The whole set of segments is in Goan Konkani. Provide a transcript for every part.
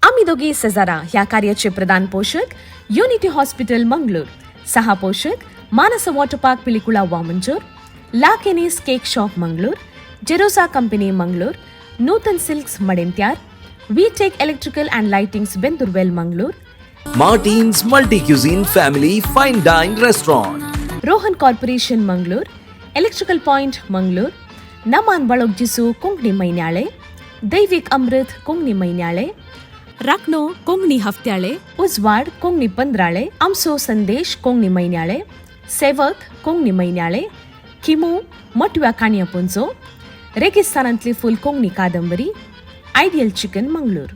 आमी दोगी सेजारा ह्या कार्याचे प्रधान पोशक युनिटी हॉस्पिटल मंगळूर, सहा पोशक Manasa water park Pilikula Vamanjoor, La Kenny's cake shop Mangalore, Jerosa company Mangalore, Nutan silks Madantyar, V tech electrical and lightings Bendoorwell Mangalore, Martin's Multi Cuisine Family Fine Dine Restaurant. Rohan corporation Mangalore, electrical point Mangalore, Naman Balogjisu Konkani Mainyale, Daivik Amrit Konkani Mainyale, Rakhno Konkani Haftyale, Ujwad Konkani Pandrale, Amso Sandesh Konkani Mainyale, Sevak Konkani Mainyale, Khimu Matव्या काणयापुंजो, रेगिस्तानांतली फूल कोंकणी कादंबरी, आयडियल चिकन मंगळूर.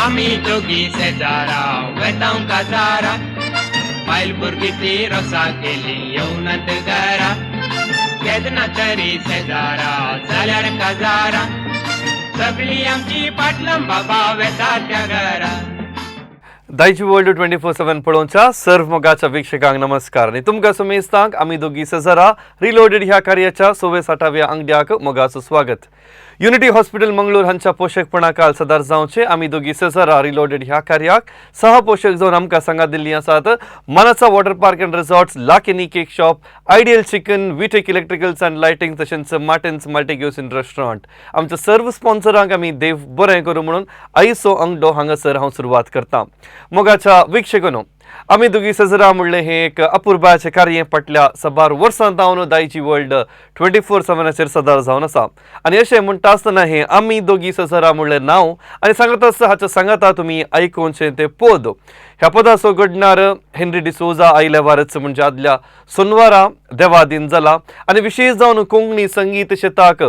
आमी दोगी शेजारा वेतांव काजारा, बायल भुरगीं ती रोसा केली येवनात घरा. केन्ना तरी शेजारा जाल्यार काजारा, सगळी आमची पाटलां बाबा वेता त्या घरा. दायजी वर्ल्ड 24/7 पळोवच्या सर्व मोगाच्या वीक्षकांक नमस्कार आनी तुमकां सुमेस्तांक आमी दोगी सजरा रिलोडेड ह्या कार्याच्या 66व्या आंगड्याक मोगाचो स्वागत. युनिटी हॉस्पिटल मंगळूर हांच्या पोशकपणा काल सदार जावचे आमी दोगी सजरा रिलोडेड ह्या कार्याक सहपोशक जावन आमकां सांगात दिल्ली आसात Manasa water park and resorts, Lakini cake shop, ideal chicken, Vitek electricals and lighting, तशेंच मार्टिन्स मल्टी क्युझिन रेस्टॉरंट. आमच्या सर्व स्पॉन्सरांक आमी देव बरें करूं म्हणून आयसो अंगडो हांगासर हांव सुरवात करता. मोगाच्या वीक्षकांनो, आमी दोगी सजरा म्हणलें हें एक अपुरबायाचें कार्य फाटल्या साबार वर्सां जावन दायजी वर्ल्ड 24/7 सदार जावन आसा. आनी अशें म्हणटा आसतना हें आमी दोगी सजरा म्हणलें नांव आनी सांगत आसता हाच्या सांगाता तुमी आयकुचें तें पद. ह्या पदाचो घडणार हेनरी डिसोजा आयल्या वारच म्हणजे आदल्या सोनवारा देवादीन जाला. आनी विशेश जावन कोंकणी संगीत शेताक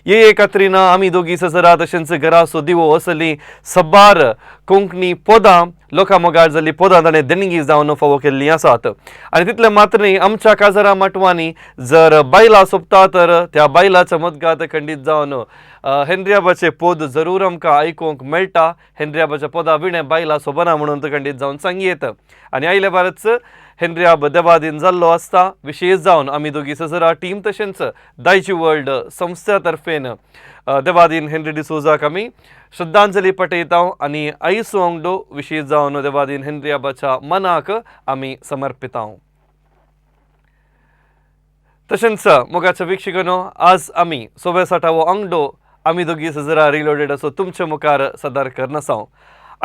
ये कात्रिना, आमी दोगी सजरा, तशेंच घराचो दिवो असली सबार कोंकणी पदां लोकां मोगार जाल्ली पदां ताणें देणगी जावन फावो केल्लीं आसात. आनी तितलें मात्र न्ही, आमच्या काजारा माटवांनी जर बायलां सोंपता तर त्या बायलाच्या मदगात खंडीत जावन हेनरियाबाचें पद जरूर आमकां आयकूंक मेळटा. हेनरियाबाच्या पदा विणें बायलां सोबना म्हणून खंडीत जावन सांगयेत. आनी आयले बारच हेनरियाब देवादीन जाल्लो आसता. विशेश जावन आमी दोगी सजरा टीम तशेंच दायजी वर्ल्ड संस्थ्या तर्फेन देवादीन हेनरी डिसोजाक आमी श्रद्धांजली पटयता आनी आयसो अंगडो विशेश जावन देवादीन हेनरियाबाच्या मनाक आमी समर्पिता. तशेंच मोगाच्या वीक्षकांनो, आज आमी 66वो अंगडो आमी दोगी सजरा रिलोडेड असो तुमच्या मुखार सदार करनासांव.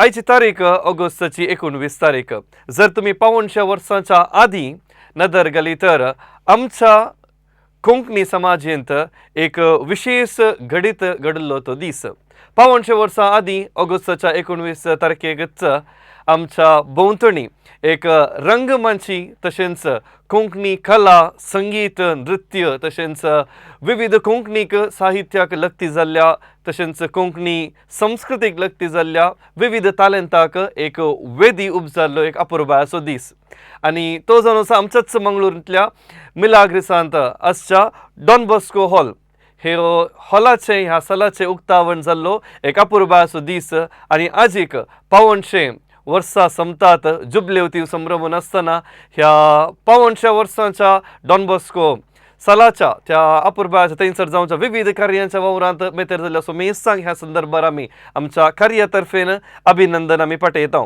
आयची तारीख ऑगस्टाची 19 तारीख. जर तुमी 75 वर्सांच्या आदीं नदर घाली तर आमच्या कोंकणी समाजेंत एक विशेष घडीत घडिल्लो तो दीस. 75 वर्सां आदीं ऑगस्टाच्या 19 तारखेकच आमच्या भोंवतणी एक रंगमाची तशेंच कोंकणी कला, संगीत, नृत्य तशेंच विविध कोंकणीक साहित्याक लग्ती जाल्ल्या तशेंच कोंकणी संस्कृतीक लग्ती जाल्ल्या विविध तालेंताक एक वेदी उपजाल्लो एक अपुरबायाचो दीस. आनी तो जावन आसा आमच्याच मंगळूरांतल्या मिलाग्रिसांत आसच्या डॉन बॉस्को हॉल हे हॉलाचें ह्या सलाचें उक्तावण जाल्लो एक अपुरबायाचो दीस. आनी आजीक 75 वर्सां सोंपतात जुबलेवती संभ्रमून आसतना ह्या 75 वर्सांच्या डॉन बॉस्को सलाच्या त्या अपुरबायाच्या थंयसर जावच्या विविध कार्यांच्या वावरांत मेतेर जाल्ल्या सो मेसांक ह्या संदर्भार आमी आमच्या कार्या तर्फेन अभिनंदन आमी पाठयता.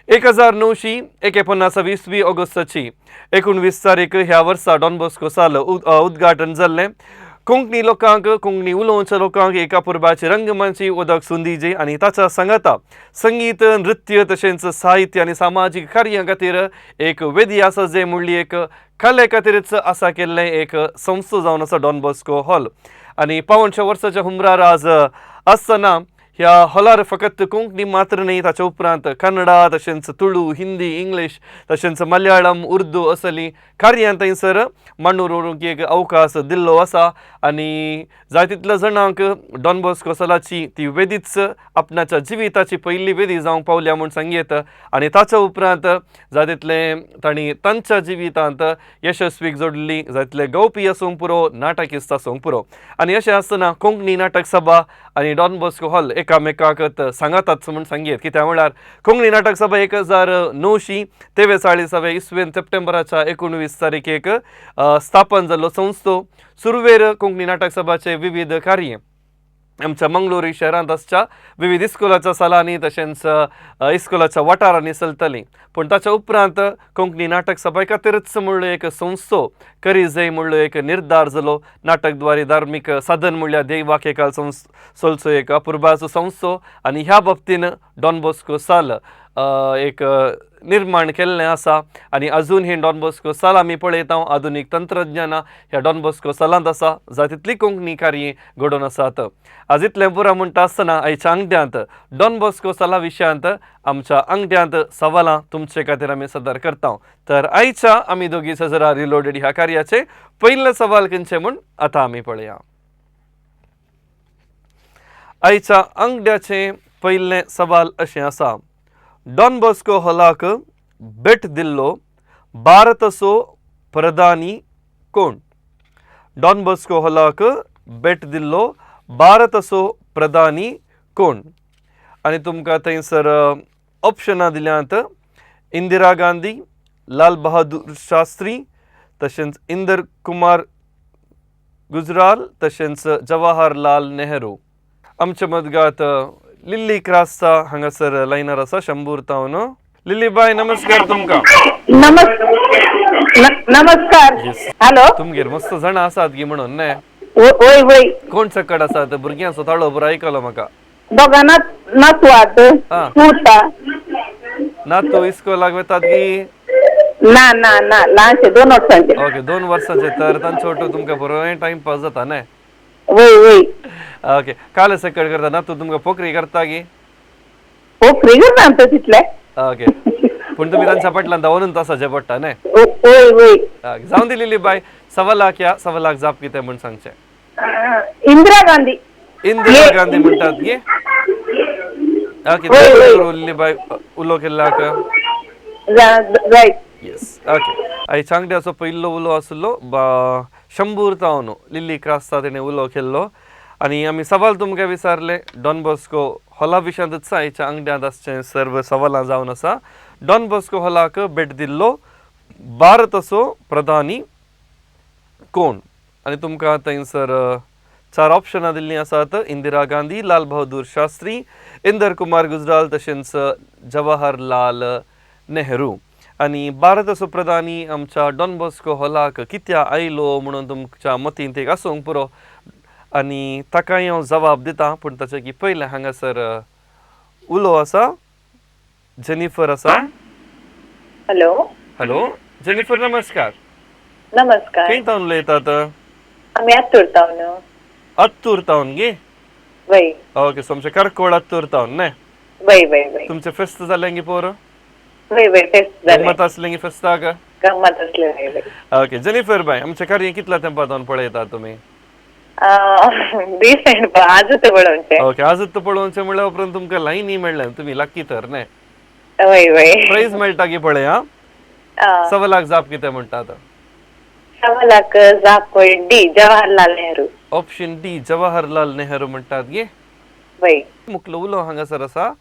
1949 इसवी ऑगस्टाची 19 तारीख ह्या वर्सा डॉन बॉस्को साल उद्घाटन जाल्लें. कोंकणी लोकांक, कोंकणी उलोवच्या लोकांक एका पुरबाची रंगमाची उदक सुंदीजी आनी ताच्या सांगाता संगीत, नृत्य तशेंच साहित्य आनी सामाजीक कार्यां खातीर एक वेदी आसा जे म्हणली एक कले खातीरच आसा केल्लें एक संस्था जावन आसा डॉन बॉस्को हॉल. आनी 75 वर्साच्या हुमरार आज आसतना ह्या हॉलार फकत कोंकणी मात्र न्ही, ताच्या उपरांत कन्नडा तशेंच तुळू, हिंदी, इंग्लीश तशेंच मलयाळम, उर्दू असली कार्यां थंयसर मांडून व्हरूंक एक अवकाश दिल्लो आसा. आनी जाय तितल्या जाणांक डॉन बॉस्को सलाची ती वेदीच आपणाच्या जिविताची पयली वेदी जावंक पावल्या म्हूण सांगयेत. आनी ताच्या उपरांत जाय तितलें तांणी तांच्या जिवितांत यशस्वीक जोडली, जाय तितले गावपी आसूंक पुरो, नाटकिस्त आसूंक पुरो. आनी अशें आसतना कोंकणी नाटक सभा आनी डॉन बॉस्को हॉल एकामेकाक सांगातात म्हूण सांगयत. कित्याक म्हळ्यार कोंकणी नाटक सभा 1943 इसवेन सप्टेंबराच्या 19 तारखेक स्थापन जाल्लो संस्थो. सुरवेर कोंकणी नाटक सभाचे विविध कार्य आमच्या मंगलोरी शहरांत आसच्या विविध इस्कोलाच्या सालांनी तशेंच इस्कोलाच्या वाठारांनी चलताली. पूण ताच्या उपरांत कोंकणी नाटक सभा खातीरच म्हणलो एक संस्थो करी जाय म्हणलो एक निर्धार जालो. नाटकद्वारे धार्मीक साधन म्हणल्यार देवाक एकाल चलचो एक अपुरबाचो संस्थो आनी ह्या बाबतीन डॉन बॉस्को साल एक निर्माण केल्लें आसा. आनी अजून ही डॉन बॉस्को साल आमी पळयता आधुनीक तंत्रज्ञानां ह्या डॉन बॉस्को सालांत आसा, जाता तितली कोंकणी कार्य घडोवन आसात. आज इतलें पुरो म्हणटा आसतना आयच्या आंगड्यांत डॉन बॉस्को साला विशयांत आमच्या आंगड्यांत सवालां तुमचे खातीर आमी सदर करता. तर आयच्या आमी दोगी सजरा रिलोडेड ह्या कार्याचे पयलें सवाल खंयचें म्हूण आतां आमी पळया. आयच्या आंगड्याचें पयलें सवाल अशें आसा, डॉन बॉस्को हॉलाक भेट दिल्लो भारताचो प्रधानी कोण? डॉन बॉस्को हॉलाक भेट दिल्लो भारताचो प्रधानी कोण? आनी तुमकां थंयसर ऑप्शनां दिल्यांत इंदिरा गांधी, लाल बहादूर शास्त्री, तशेंच इंदर कुमार गुजराल, तशेंच जवाहरलाल नेहरू. आमच्या मदगात लिल्ली क्रास्ता हांगासर लायनार आसा शंबूर तावन. लिल्ली बाय नमस्कार तुमकां. नमस्कार. हॅलो. तुमगेर मस्त जाणां आसात गी म्हणून न्ही? वय वय. कोण सकट आसात? भुरग्यांचो ताळो बरो आयकलो म्हाका. दोगां नातवात पूता. नातू इस्कोलाक वतात गी? ना ना ना, ल्हानशे 2 वर्सांचे. ओके, 2 वर्सांचे. तर तांचो वटू तुमकां बरो टायमपास जाता न्ही? वय वय. ओके, काल सकट करता ना तू तुमकां पोखरी करता गी? पोखरी करता आमचो तितले. ओके, पूण तुमी तांच्या फाटल्यान धांवून आसाचें पडटा न्ही? वय वय. जावं दिलेली बाय, 1.25 लाख या 1.25 लाख जाप कितें म्हूण सांगचें? इंदिरा गांधी. इंदिरा गांधी म्हणटात गी? ओके, उरली बाय उलो केल्लाक. रायट. येस. ओके, आयच्या आंगड्याचो पयलो उलो आसलो शंबूर तावन लिल्ली क्रास्ता तेणें उलो केल्लो. आनी आमी सवाल तुमकां विचारले डॉन बॉस्को हॉला विशयांतच आयच्या आंगड्यांत आसचें सर्व सवालां जावन आसा. डॉन बॉस्को हॉलाक भेट दिल्लो भारताचो प्रधानी कोण? आनी तुमकां थंयसर 4 ऑप्शनां दिल्लीं आसात, इंदिरा गांधी, लाल बहादूर शास्त्री, इंदर कुमार गुजराल, तशेंच जवाहरलाल नेहरू. आनी भारताचो प्रधानी आमच्या डॉन बॉस्को हॉलाक कित्याक आयलो म्हणून तुमच्या मतींत एक आसूंक पुरो आनी ताकाय हांव जबाब दिता. पूण ताचे की पयलें हांगासर उलो आसा, जेनिफर आसा. हॅलो. हॅलो जेनिफर, नमस्कार. नमस्कार. खंय तावन उलयतात? आमी अत्तूर तावन. अत्तूर तावन गे? वय. ओके, सो आमचें कर्कोळ अत्तूर तावन न्ही? वय वय वय. तुमचें फेस्त जालें गी पोर? वय वय, फेस्त जालें. गम्मत आसलें गी फेस्ताक? गम्मत आसलें. वय वय. ओके जेनिफर बाय, आमचें कार्य कितल्या तेंपा तावन पळयतात तुमी? रिसेंट आजच पळोवचें. ओके, आजच पळोवचें म्हणल्यार उपरांत तुमकां लायनी मेळ्ळें, तुमी लक्की तर न्ही? वय वय. प्रायज मेळटा की पळय. हा, 1.25 लाख जाप कितें म्हणटा आतां? 1.25 लाख जाप D, Jawaharlal Nehru. Option D Jawaharlal Nehru म्हणटात गे? वय. मुखलो उलो हांगासर आसा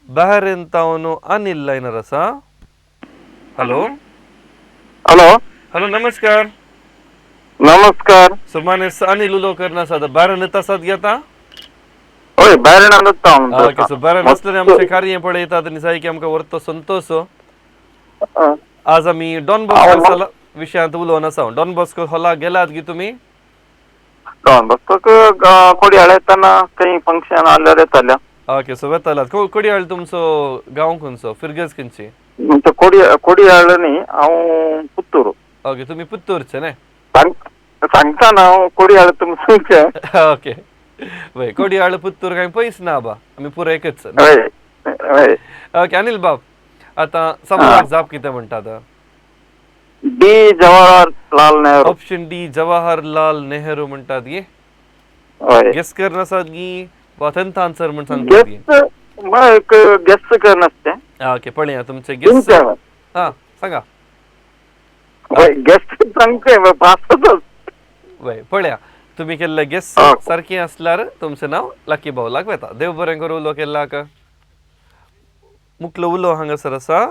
बहरेन तावन अनिल लायनर आसा. हॅलो. हॅलो. हॅलो, नमस्कार. नमस्कार. सुमानेस अनिल उलो करना आसा, बारान आसात गे आतां? हय, बायरणान आसता. ओके, सो बारान आसल्यार आमचें कार्य पळयतात आनी सारकें आमकां व्हरतो संतोश. आज आमी डॉन बॉस्को हॉला विशयांत उलोवन आसा. डॉन बॉस्को हॉलाक गेलात गी तुमी? डॉन बॉस्कोक कोडयाळ येताना खंय फंक्शन आसल्यार येताल्या. Okay, so वेतालात. कोडयाळ तुमचो गांव खंयचो, फिरगज खंयची? कोडयाळ न्ही, हांव पुत्तूर. ओके, तुमी पुत्तूरचे न्ही? सांगता ना हांव कोडयाळ तुमचें. ओके वय, कोडयाळ पुत्तूर कांय पयस ना बा, आमी पुरो एकच. हय हय. ओके अनिल बाब, आतां 1.25 लाख जाप कितें म्हणटात? D Jawaharlal Nehru. Option D Jawaharlal Nehru म्हणटात गे? हय. गेस करनासात गी वा तेंचो आन्सर म्हूण सांगतात गी? गेस करनासतें. ओके, पळया तुमचे गेस. हां सांगा. हय, गेस सांगचें पासतच. वय पळया तुमी केल्ले गेस सारकी आसल्यार तुमचें नांव लकी बावलाक वेता. देव बरें करूं उलो केल्ल्याक. मुखलो उलो हांगासर आसा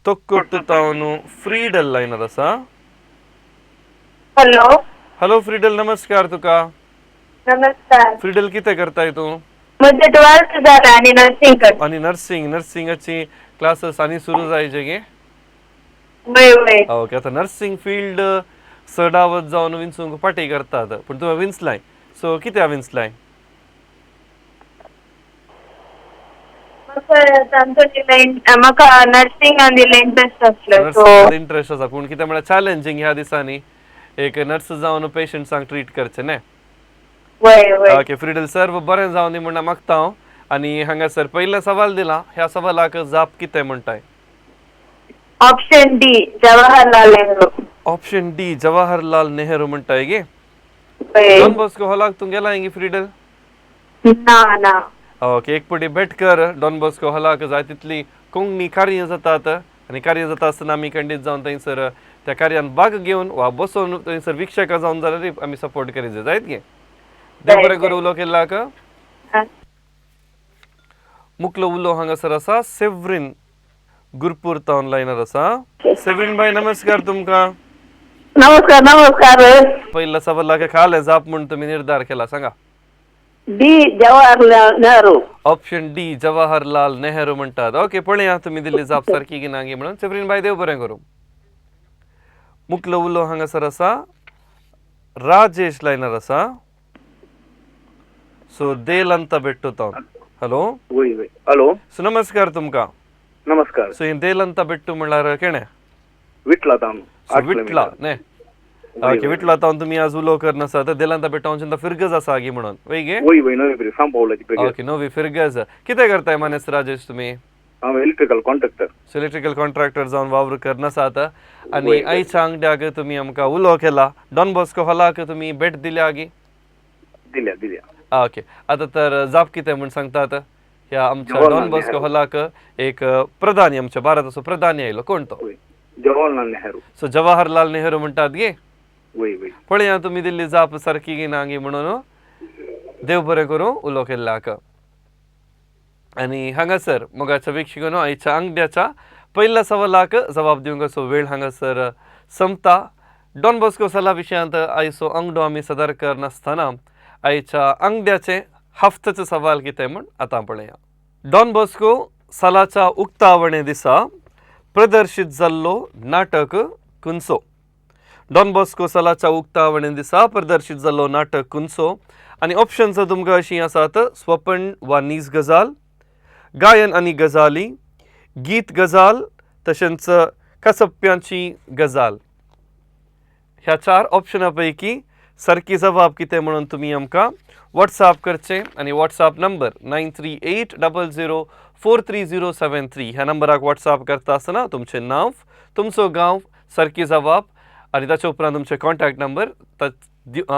तोक्कोट्टू तावन फ्रीडल लायनार आसा. हॅलो. हॅलो फ्रीडल, नमस्कार तुका. नमस्कार. फ्रीडल, कितें करताय तूं? म्हजें ट्वेल्थ जालें आनी नर्सिंग करता. आनी नर्सिंग, नर्सिंगाची क्लासीस आनी सुरू जायचे गे? वय वय. ओके, आतां नर्सिंग फिल्ड चडावत जावन विंचूंक पाटी करतात, पूण तुवें विंचलाय, सो कित्याक विंचलाय? म्हाका तांचो म्हाका नर्सिंगान दिलें इंट्रस्ट आसलो सो. नर्सिंगान इंट्रस्ट आसा, पूण कितें म्हळ्यार चॅलेंजींग ह्या दिसांनी एक नर्स जावन पेशंट्सांक ट्रीट करचें न्ही? वय वय. ओके फ्रिडल, सर्व बरें जावन दी म्हूण मागता हांव. आनी हांगासर पयलें सवाल दिलां, ह्या सवालाक जाप कितें म्हणटाय? Option D, Jawaharlal Nehru. Option D Jawaharlal Nehru म्हणटाय गे? वय. डॉन बॉस्को हॉलाक तूं गेला गे फ्रिडल? ना ना. ओके, एक पटी भेट कर डॉन बॉस्को हॉलाक. जाय तितली कोंकणी कार्य जातात आनी कार्य जाता आसतना आमी खंडीत जावन थंयसर त्या कार्यान भाग घेवन वा बसोवन थंयसर वीक्षक जावन जाल्यार आमी सपोर्ट करीत जायत गे. देव बरें करूं उलो केल्ल्याक. मुखलो उलो हांगासर आसा सेव्रीन गुरपूर तावन लायनार आसा. सेव्रीन बाय, नमस्कार तुमकां. नमस्कार नमस्कार. पयल्या सवालाक खालें जाप म्हूण तुमी निर्धार केला, सांगा. D, Jawaharlal Nehru. Option D Jawaharlal Nehru म्हणटात. ओके, पळया तुमी दिल्ली जाप सारकी की ना म्हणून. सेव्रीन बाय, देव बरें करूं. मुखलो उलो हांगासर आसा राजेश लायनार आसा. सो देल अंत बेट्टू तावन. हॅलो. वय वय, हॅलो. सो नमस्कार तुमकां. नमस्कार. सो हें देल अंत बेट्टू म्हणल्यार केणें? विटला तावन. सो विटला न्ही? ओके, विटला तावन तुमी आज उलो करना आसा. तर देलांत बेट्टू हांव फिरगज आसा गी म्हणून वय गे? वय वय, नवी फिरगज, सांग पावलाची फिरगज. ओके, नवी फिरगज. कितें करताय मानेस्त राजेश तुमी? हांव electrical contractor. So electrical contractor जावन वावर करना आसात आनी आयच्या आंगड्याक तुमी आमकां उलो केला. डॉन बॉस्को हॉलाक तुमी भेट दिल्या गी? दिल्या दिल्या. ओके, आतां तर जाप कितें म्हूण सांगतात? ह्या आमच्या डॉन बॉस्को हॉलाक एक प्रधानी, आमच्या भारताचो प्रधानी आयलो, कोण तो? जवाहरलाल नेहरू. सो जवाहरलाल नेहरू म्हणटात गे? वय वय. पळया तुमी दिल्ली जाप सारकी गी ना गी म्हणून. देव बरें करूं उलो केल्ल्याक. आनी हांगासर मोगाच्या वीक्षकांनो, आयच्या आंगड्याच्या पयल्या सवालाक जबाब दिवंक असो वेळ हांगासर संपता. डॉन बॉस्को सला विशयांत आयचो आंगडो आमी सदर करनासतना आयच्या आंगड्याचें हफ्त्याचो सवाल कितें म्हूण आतां पळया. डॉन बॉस्को सालाच्या उक्तावणे दिसा प्रदर्शीत जाल्लो नाटक खंयचो? डॉन बॉस्को सालाच्या उक्तावणे दिसा प्रदर्शीत जाल्लो नाटक खंयचो? आनी ऑप्शन्स तुमकां अशीं आसात: स्वपण वा नीज गजाल, गायन आनी गजाली, गीत गजाल, तशेंच कसप्प्यांची गजाल. ह्या चार ऑप्शना पैकी सारकी जबाब कितें म्हणून तुमी आमकां वॉट्सएप करचें. आनी WhatsApp number 9380043073 ह्या नंबराक वॉट्सएप करता आसतना तुमचें नांव, तुमचो गांव, सारकी जबाब आनी ताचे उपरांत तुमचें कॉन्टॅक्ट नंबर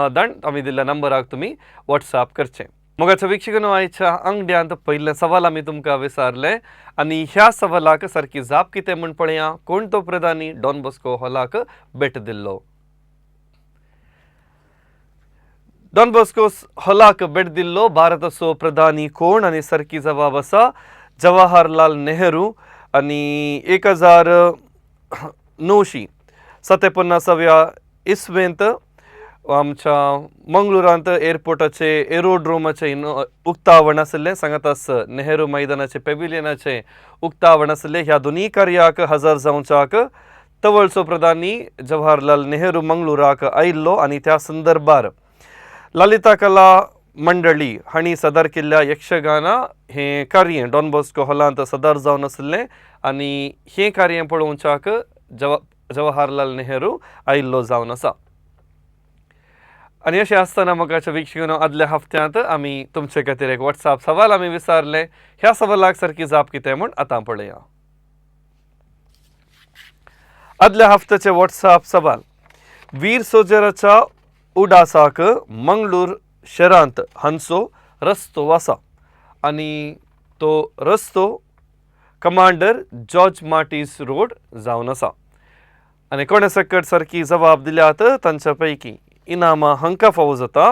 दाण आमी दिल्ल्या नंबराक तुमी वॉट्सएप करचें. मोगाच्या वीक्षकांनो, आयच्या आंगड्यांत पयलें सवाल आमी तुमकां विचारलें आनी ह्या सवालाक सारकी जाप कितें म्हूण पळया. कोण तो प्रधानी डॉन बॉस्को हॉलाक भेट दिल्लो? डॉन बॉस्को हॉलाक भेट दिल्लो भारताचो प्रधानी कोण? आनी सारकी जबाब आसा जवाहरलाल नेहरू. आनी 1957व्या इसवेंत आमच्या मंगळुरांत एअरपोर्टाचे एरोड्रोमाचे उक्तावण आशिल्लें, सांगातास नेहरू मैदानाचे पेविलियनाचे उक्तावण आशिल्लें. ह्या दोनूय कार्याक हजर जावच्याक तवळचो प्रधानी जवाहरलाल नेहरू मंगळुराक आयिल्लो. आनी त्या संदर्भार ललिता कला मंडळी हांणी सदर केल्ल्या यक्षगाना हें कार्य डॉन बॉस्को हॉलांत सदर जावन आशिल्लें आनी हें कार्य पळोवच्याक जवाहरलाल नेहरू आयिल्लो जावन आसा. आनी अशें आसतना मोगाच्या वीक्षकांनो, आदल्या हफ्त्यांत आमी तुमचे खातीर एक वॉट्सएप सवाल आमी विचारलें. ह्या सवालाक सारकी जाप कितें म्हूण आतां पळया. आदल्या हफ्त्याचे वॉट्सएप सवाल: वीर सोजराच्या उडासाक मंगळूर शहरांत हांचो रस्तो आसा आनी तो रस्तो कमांडर जॉर्ज मार्टीस रोड जावन आसा. आनी कोणे सकट सारकी जबाब दिल्यात तांच्या पैकी इनामां हांकां फावो जाता.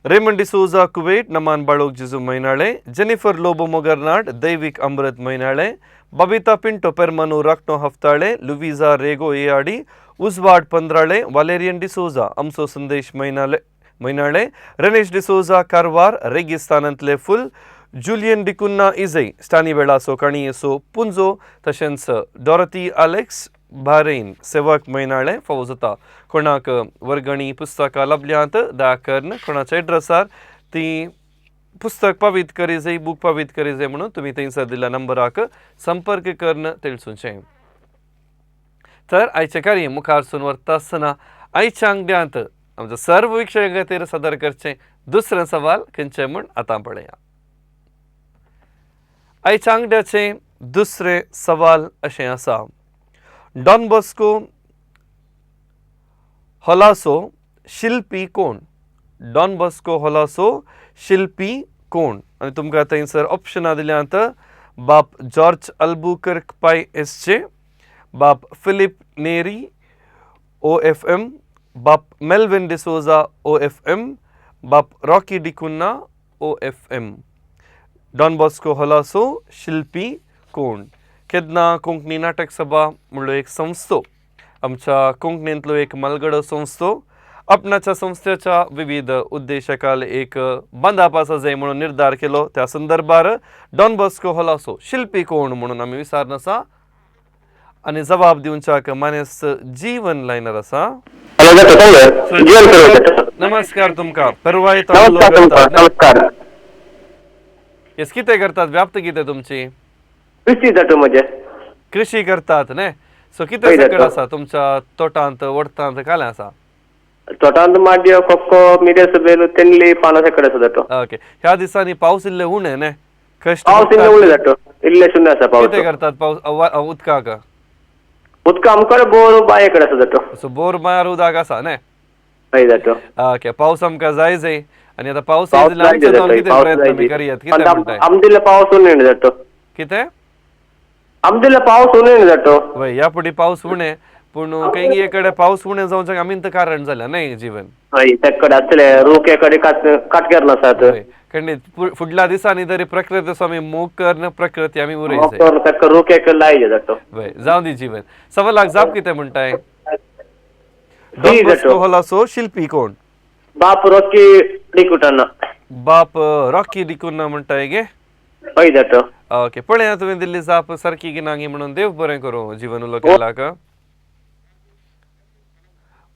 रेमंड डिसोजा कुवेट, नमान बाळोक जिजू म्हयनाळे, जेनिफर लोबो मोगरनाड, दैवीक अमृत म्हयनाळे, बबिता पिंटो पेरमानू राखणो हफ्ताळे, लुविजा रेगो एआडी, उजवाड पंद्राळे, वालेरियन डिसोजा आमचो संदेश म्हयनाळे, रनेश डिसोजा कारवार, रेगिस्तानांतले फुल, जुलियन डिकुन्ना इजय, स्टानी वेळाचो काणयेचो पुंजो, तशेंच डॉरती आलेक्स बारेन सेवक म्हयनाळे फावो जाता. कोणाक वर्गणी पुस्तकां लभल्यांत दया करून कोणाच्या एड्रेसार ती पुस्तक पावीत करी जाय, बूक पावीत करी जाय म्हणून तुमी थंयसर दिल्ल्या नंबराक संपर्क करून तेळसूचें. तर आयचें कार्य मुखार वता आसतना आयच्या आंगड्यांत आमच्या सर्व विक्षकां खातीर सादर करचें दुसरें सवाल खंयचें म्हूण आतां पळया. आयच्या आंगड्याचें दुसरें सवाल अशें आसा. डॉन बॉस्को हॉलाचो शिल्पी कोण? डॉन बॉस्को हॉलाचो शिल्पी कोण? आनी तुमकां थंयसर ऑप्शनां दिल्यांत. बाप जॉर्ज अल्बुकर्क पाय एस जे, बाप फिलीप नेरी OFM, बाप मेल्विन डिसोजा OFM, बाप Rocky D'Cunha OFM. Don Bosco हॉलाचो शिल्पी कोण? केन्ना कोंकणी नाटक सभा म्हणलो एक संस्थो, आमच्या कोंकणींतलो एक मलगडो संस्थो, आपणाच्या संस्थेच्या विविध उद्देशकाल एक बांदाप आसा जाय म्हणून निर्धार केलो. त्या संदर्भार डॉन बॉस्को हॉलाचो शिल्पी कोण म्हणून आमी विचारून आसा आनी जबाब दिवच्याक मानेस्त जीवन लायनर आसा. नमस्कार तुमकां. परवाय. नमस्कार. येस, कितें करतात? व्याप्त कितें तुमची? कृषी जाता म्हजें. कृषी करतात न्ही? सो कितें सकड आसा तुमच्या तोटांत, वडतांत कालें आसा? तोटांत माड्यो, कोको, मिरस बेल, तेंडली, पानां सकड आसा जातो. ओके, ह्या दिसांनी पावस इल्ले उणें न्ही? कश्ट. पावस इल्ले उणें जातो, इल्ले शून्य आसा पावस. कितें करतात पावस उदकाक? उदक आमकां बोर बांये कडेन आसा जातो. सो बोर बांयार उदक आसा न्ही? हय जातो. ओके, पावस आमकां जाय जाय आनी आतां पावस कितें प्रयत्न आमी करयात, कितें म्हणटाय? आमदिल्ले पावस उणें जातो. कितें? आमदिल्ले पावस उणें जातो. वय, ह्या फुडें पावस उणें, पूण खंय एक कडेन पावस उणें जावचें आमी तर कारण जालें न्ही जीवन. हय, ते कडेन आसतले रूख कडेन काटकेर आसात. खंडीत फुडल्या दिसांनी तरी प्रकृती आमी मोग कर, प्रकृती आमी उरय. रूख एक लायजे जातो. वय, जावं दी जीवन. सवालाक जाप कितें म्हणटाय? डॉन बॉस्को हॉलाचो शिल्पी कोण? बाप रॉकी डिकुन्ना. बाप रॉकी डिकुन्ना म्हणटाय गे? हय जातो. ओके, पळया तुवें दिल्ली जाप सारकी की नागी म्हणून. देव बरें करूं जीवन उलो केलाक.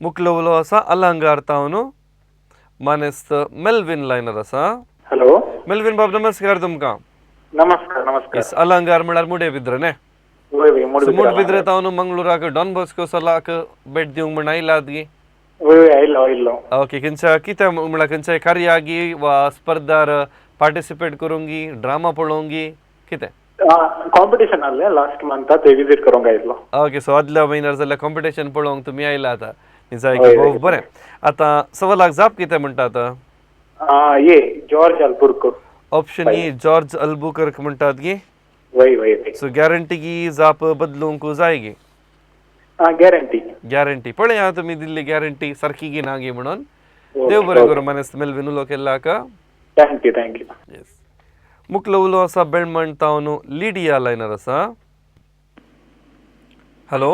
मुखलो उलो आसा अलंगार तावन मानेस्त मेल्विन लायनर आसा. हॅलो. मेल्विन बाब, नमस्कार तुमकां. नमस्कार नमस्कार. अलंगार म्हळ्यार मुडे बिद्र न्ही? वय वय. मुडबिद्रे तावन मंगळूराक डॉन बॉस्को सलाक भेट दिवंक म्हण आयलात गी? वय वय, आयलो आयलो. ओके, खंयच्या कितें म्हळ्यार खंयच्या कार्यागी वा स्पर्धार पार्टिसिपेट करूंक, ड्रामा पळोवंक कितें? कॉम्पिटिशन आहलें लास्ट मंथा, ते विजीट करूंक आयिल्लो. ओके, सो आदल्या म्हयन्यार जाल्यार कॉम्पिटिशन पळोवंक तुमी आयला आतां. जाय, भोव बरें. आतां सवालाक जाप कितें म्हणटात? ये George Albuquerque. Option A George Albuquerque म्हणटात गी? वय वय वय. सो गॅरंटी गी जाप बदलूंक जाय गी? गॅरंटी. गॅरंटी. पळया तुमी दिल्ली गॅरंटी सारकी गी ना गी म्हणून. देव बरें करूं मानेस्त मेल्विन उलो केल्लाक. Thank you thank you. Yes, मुखलो उलो आसा बेळमण तावन लिडिया लायनर आसा. हॅलो.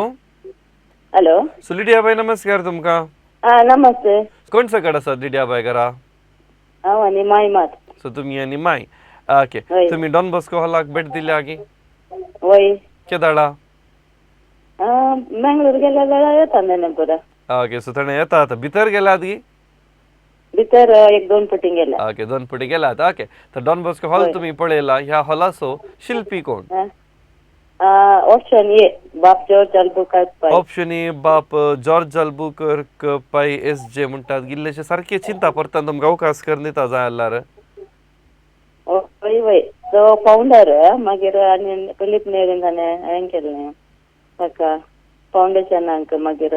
हॅलो. सो लिडिया बाय, नमस्कार तुमकां. नमस्ते. कोण सकट आसा लिडिया बाय घरा? हांव आनी माय मात. सो तुमी आनी माय. ओके, तुमी डॉन बॉस्को हॉलाक भेट दिल्या गी? वय. केदाळा? मंगळूर गेल्या वेळार येता नेनेपुरा. ओके, सो थंय येता. आतां भितर गेलात गी? भितर एक दोन पटी गेला. ओके, दोन पटी गेलात. ओके, तर डॉन बॉस्को हॉल तुम्ही पळयला, ह्या हॉलाचो शिल्पी कोण? ऑप्शन ए बाप जॉर्ज अल्बुकर्क पाय. ऑप्शन ए बाप जॉर्ज अल्बुकर्क पाय एस जे म्हणटात. गिल्लेशे सारखे चिंता परतान तुमकां अवकाश करून दिता जाय जाल्यार. वय वय, तो फाउंडर, मागीर आनी फिलीप नेरीन ताणें हें केल्लें ताका फाउंडेशनाक मागीर.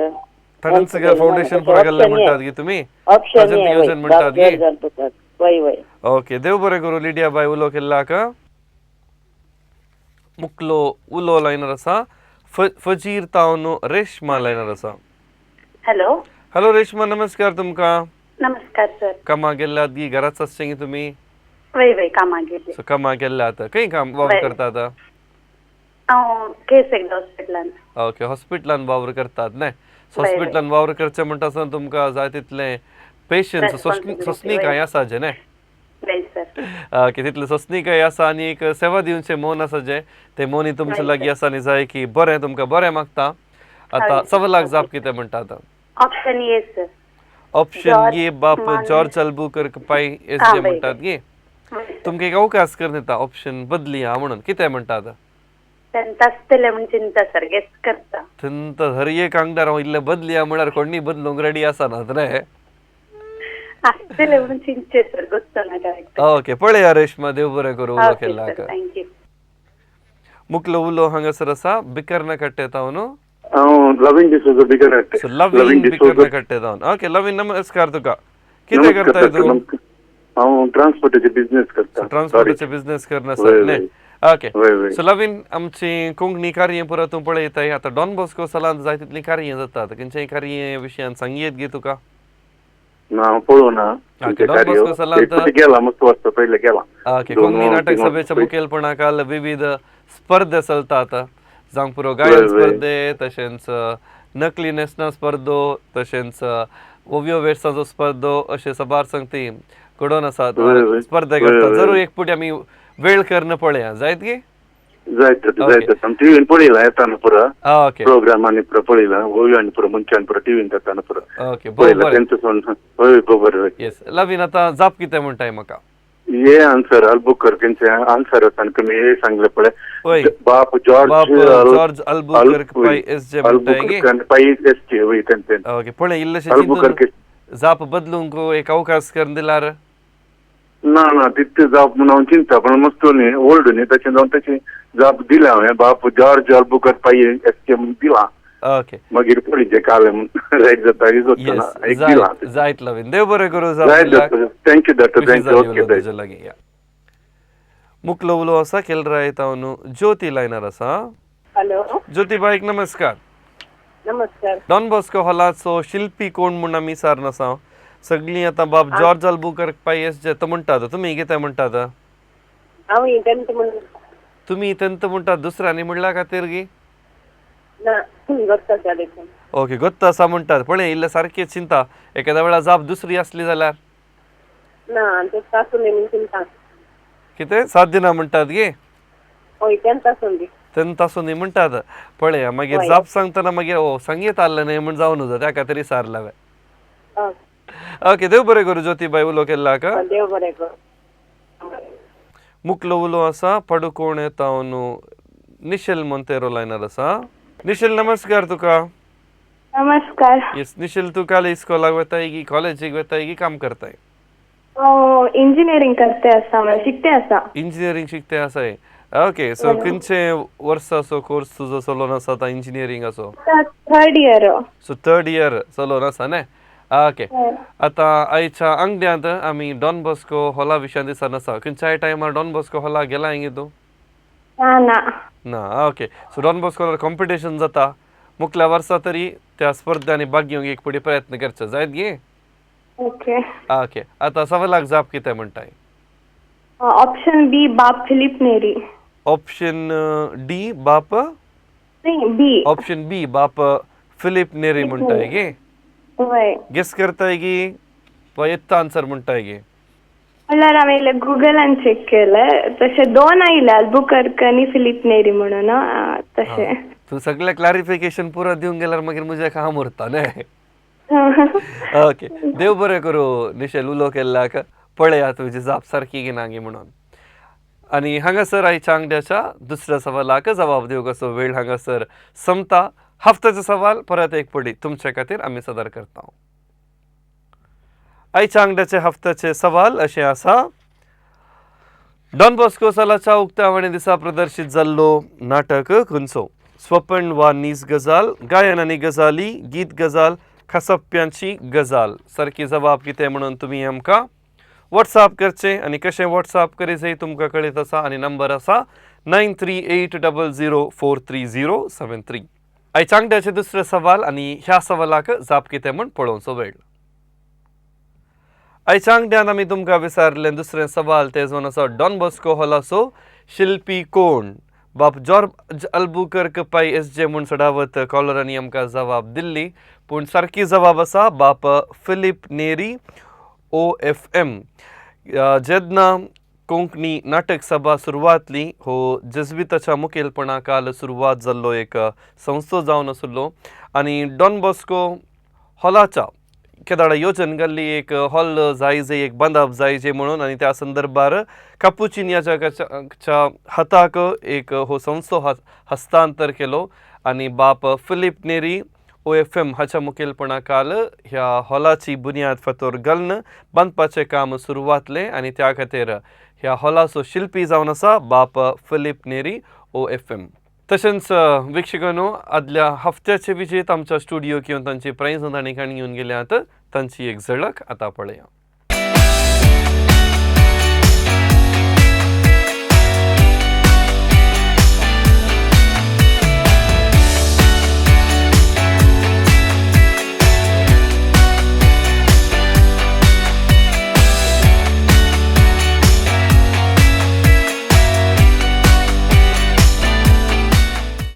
ताणें सगळें फाउंडेशन पुरो केल्लें म्हणटात गी तुमी? ऑप्शन ए योजन म्हणटात गी? वय वय. ओके, देव बरें करूं लिडिया बाय उलो केल्लाक. मुखलो उलो लायनर आसा फजीर तावन रेशमा लायनर आसा. हॅलो. हॅलो रेश्मा, नमस्कार तुमकां. नमस्कार सर. कामाक गेल्लात गी घराच आसचे गी तुमी? वय वय, कामाक गेल्ले. सो कामाक गेल्लात, खंय काम वावर वय. करतात? हांव केस एकदा हॉस्पिटलान. ओके, हॉस्पिटलान वावर करतात न्हय? सो वय, वय. हॉस्पिटलान वावर करचें म्हणटा आसतना तुमकां जाय तितलें पेशन्स, Responsibility, सोंसणीकाय वय. आसा जें न्हय? वय सर. ओके, तितलें सोंसणीकाय आसा आनी एक सेवा दिवचें मन आसा जें, तें मोनी तुमचे वय, लागीं सर. आसा आनी जाय की बरें, तुमकां बरें मागता. आतां हय, सर. सवालाक जाप ओके. कितें म्हणटा आतां? Option A sir. Option George A, बाप मान जॉर्ज अल्बुकर्क पाय एस आं जे वय म्हणटात वय गे? वय सर. तुमकां एक अवकाश करून दिता, ऑप्शन बदली हा म्हणून, कितें म्हणटा आतां? तेन्ना आसतलें म्हूण चिंता सर, गेस करता. थंत हर एक आंगडार हांव इल्लें बदली म्हळ्यार कोणीय बदलूंक रेडी आसनात रे. आसतलें म्हणून चिंतचें सर, गोत्तना करेक्ट. ओके, पळया रेश्मा, देव बरें करूं, उलो ओके केल्लाक. Sir, thank you. मुकलो उलो हांगासर आसा बिकर्ना कट्टे तावन. हांव लवीन डिसोजा बिगर. सो लवीन बिकर्ना कट्टे तावन. ओके लवीन, नमस्कार तुका. कितें नमस्कार करताय डॉक्टर, तूं? नमस्कार. हांव ट्रान्सपोर्टाचे बिझनेस करता. सॉरी. ट्रान्सपोर्टाचे बिझनेस करना वय सर वय. न्हय? ओके. वय वय. सो लवीन, आमची कोंकणी कार्य पुरा तूं पळयताय. आतां डॉन बॉस्को सालांत जाय तितलीं कार्यां जातात, खंयच्याय कार्य विशयान सांगयेत गे तुका? ना, हांव पळोवना ओके, तुमचें डॉन कार्य. बॉस्को एक सालांत फावटी गेला, मस्त वर्सां पयलें गेला. ओके, दोन कोंकणी नाटक तीन वर्सां सभेच्या पयलीं. मुखेलपणा खाल विविध स्पर्धा चलतात, जावंक पुरो वय गायन वय. स्पर्धे, तशेंच नकली न्हेसणा स्पर्धो, तशेंच ओव्यो वेर्साचो स्पर्धो, अशे साबार संगती घडोवन आसात, वय वय. स्पर्धा वय करतात. जरूर वय. एक फावटी आमी वेळ करून पळया, जायत गे? जायत जाता, ओके. जायत जाता. आमी टिवीन पळयला येताना पुरा ओके. प्रोग्राम आनी पुरा पळयला, ओव्यो आनी पुरा मनशान पुरा टिवीन जाताना पुरा ओके, बो पळयला बरें. तेंचो सोन. हय, बरोबर वय. येस लवीन, आतां जाप कितें म्हणटाय म्हाका? हे आन्सर अल्बुकर्कींचे आन्सर आसा आनी तुमी हे सांगले पळय, वय. बाप जॉर्ज बाप जॉर्ज अल्बुकर्क पाय एस जे म्हणटाय गे? अल्बुकर्क आनी पाय एस जे, वय तेंचे. ओके, पळय इल्लेशें चिंतून अल्बुकर्क. जाप बदलूंक एक अवकाश करून दिल्यार? ना ना, तितलें जाप म्हणून हांव चिंता, पण मस्त न्ही, ओल्ड न्ही, तशें जावन तशें जाप दिल्या हांवें, बाप जॉर्ज अल्बुकर्क पाय एस जे म्हणून दिला. ओके. मागीर पळय जें कालें म्हूण रायट जाता की येस सोदतना एक दिला. जायत जायत लवीन, देव बरें करूं जाप जायत दिल्याक. जाता. Thank you doctor, खुशी thank you. जाली ओके उलोवन जायत. तुजे लागीं. या, मुकलो उलो आसा केलराय तावन ज्योती लायनार आसा. हॅलो. ज्योती बाईक नमस्कार. नमस्कार. डॉन बॉस्को हॉलाचो शिल्पी कोण म्हूण आमी विचारून आसा सगळीं. आतां बाब जॉर्ज अल्बुकर्क पाय एस जे तो म्हणटात, तुमी कितें म्हणटात? हांव तेंत म्हण. तुमी तेंत म्हणटात, दुसऱ्यांनी म्हणल्या खातीर गी? ना, गोत्ता आसा देखून. ओके, गोत्त आसा म्हणटात. पळय इल्लें सारकें चिंता, एखाद्या वेळार जाप दुसरी आसली जाल्यार? ना, तें आसूं न्ही म्हूण चिंता. कितें सात दिना म्हणटात गे? हय, तेंच आसूं दी. तेन्ना आसूं न्ही म्हणटात. पळया मागीर हय. जाप सांगतना मागीर ओ सांगीत आहलें न्हय म्हूण जावं नजो, त्या खातीर विचारलें हांवें. ओके. ओके, देव बरें करूं ज्योतीबाय, उलो केल्लाक. देव बरें करूं. मुकलो उलो आसा पडुकोण तावन निशेल मोंतेरो लायनार आसा. निशेल, नमस्कार तुका. नमस्कार. येस निशेल, तूं काल इस्कोलाक वताय की कॉलेजीक वताय की काम करताय? हांव इंजिनियरींग करते आसा, म्हळ्यार शिकते आसा. इंजिनियरींग शिकते आसाय. ओके, सो खंयचे वर्साचो कोर्स तुजो चलोवन आसा आतां इंजिनियरींगाचो? Third year. So third year चलोवन आसा न्हय? ओके, आतां आयच्या आंगड्यांत आमी डॉन बॉस्को हॉला विशयान दिसान आसा. खंयच्याय टायमार डॉन बॉस्को हॉला गेला गे तूं? ना ना. ना, ओके. सो डॉन बॉस्को हॉलार कॉम्पिटिशन जाता मुखल्या वर्सा, तरी त्या स्पर्धांनी भाग घेवंक एक फुडें प्रयत्न करचे, जायत गे? ओके. ओके, आतां सवालाक जाप कितें म्हणटाय? ऑप्शन बी, बाप फिलीप नेरी. ऑप्शन डी, बाप न्ही, बी. ऑप्शन बी, बाप फिलीप नेरी म्हणटाय गे? वय. गेस करताय गी वा येता आन्सर म्हणटाय गे? म्हणल्यार हांवें इल्लें गुगलान चॅक केलें, तशें दोन आयले, अल्बुकर्क आनी फिलीप नेरी म्हणून तशें. तूं सगळें क्लारिफिकेशन पुरो दिवंक गेल्यार मागीर म्हजें काम उरता न्हय? ओके, देव बरें करूं निशेल, उलो केल्ल्याक. पळया तुजी जाप सारकी की ना गी म्हणून. आनी हांगासर आयच्या आंगड्याच्या दुसऱ्या सवालाक जबाब दिवपाचो वेळ हांगासर संपता. हफ्त्याचो सवाल परत एक पडी तुमच्या खातीर आमी सादर करता. आयच्या आंगड्याचे हफ्त्याचे सवाल अशें आसा: डॉन बॉस्को सालाच्या उक्तावणी दिसा प्रदर्शीत जाल्लो नाटक खंयचो? स्वपण वा नीज गजाल, गायन आनी गजाली, गीत गजाल, खासप्प्यांची गजाल. सारकी जबाब कितें म्हणून तुमी आमकां वॉट्सअप करचें आनी कशें वॉट्सअप करीत तुमकां कळीत आसा आनी नंबर आसा 9380043073. आयच्या आंकड्याचें दुसरें सवाल आनी ह्या सवालाक जाप कितें म्हूण पळोवचो वेळ. आयच्या आंकड्यान आमी तुमकां विचारलें दुसरें सवाल तें जावन आसा डॉन बॉस्को हॉलाचो शिल्पी कोण? बाब जॉर्ज अल्बुकर्क पै एस जे म्हूण चडावत कॉलरांनी आमकां जबाब दिल्ली, पूण सारकी जबाब आसा बाप फिलीप नेरी OFM. जेन्ना कोंकणी नाटक सभा सुरवातली हो जेज्विताच्या मुखेलपणा काल सुरवात जाल्लो एक संस्थो जावन आशिल्लो आनी डॉन बॉस्को हॉलाच्या केदाडा योजन घाल्ली एक हॉल जाय जे एक बांदप जाय जे म्हणून आनी त्या संदर्भार कापुचिन्याच्या हाताक एक हो संस्थो हस्तांतर केलो आनी बाप फिलीप नेरी OFM हाच्या मुखेलपणा काल ह्या हॉलाची बुन्याद फातोर घालून बांदपाचें काम सुरवातलें आनी त्या खातीर ह्या हॉलाचो शिल्पी जावन आसा बाप फिलीप नेरी OFM. तशेंच वीक्षकांनो आदल्या हफ्त्याचे विजेत आमच्या स्टुडियोक येवन तांची प्रायज तांणी काणी घेवन गेल्यात तांची एक झलक आतां पळया.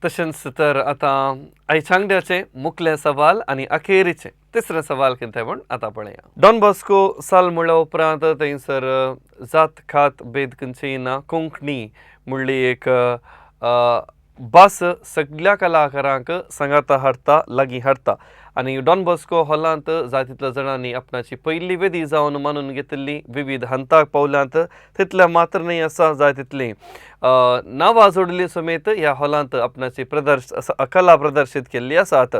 तशेंच तर आतां आयच्या आंकड्याचें मुखलें सवाल आनी अखेरीचें तिसरें सवाल कितें म्हूण आतां पळया. डॉन बॉस्को साल म्हणल्या उपरांत थंयसर जात खात भेद खंयचेय ना, कोंकणी म्हणली एक भास सगल्या कलाकारांक सांगाता हाडटा, लागीं हाडटा आनी डॉन बॉस्को हॉलांत जाय तितल्या जाणांनी आपणाची पयली वेदी जावन मानून घेतिल्ली विविध हंताक पावल्यांत तितल्या मात्र न्हय आसा जाय तितली नांवां जोडली समेत ह्या हॉलांत आपणाची कला प्रदर्शीत केल्ली आसात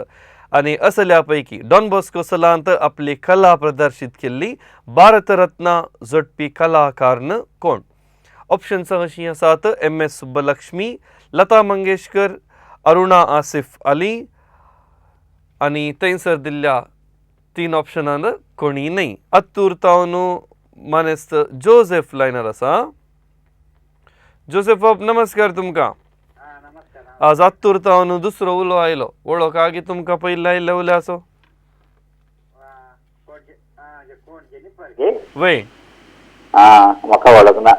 आनी असल्या पैकी डॉन बॉस्को सलांत आपली कला प्रदर्शीत केल्ली भारतरत्न जोडपी कलाकार कोण? ऑप्शन्स अशीं आसात MS Subbulakshmi, Lata Mangeshkar, Aruna Asaf Ali आनी थंयसर दिल्ल्या तीन ऑप्शनान कोणी न्हय. अत्तूर तावन मानेस्त जोसेफ लायनर आसा. जोसेफ बाब नमस्कार तुमकां. आज अत्तूर तावन दुसरो उलो आयलो, वळख आगी तुमकां पयलीं आयिल्ले उलो आसो वय? म्हाका वळख ना.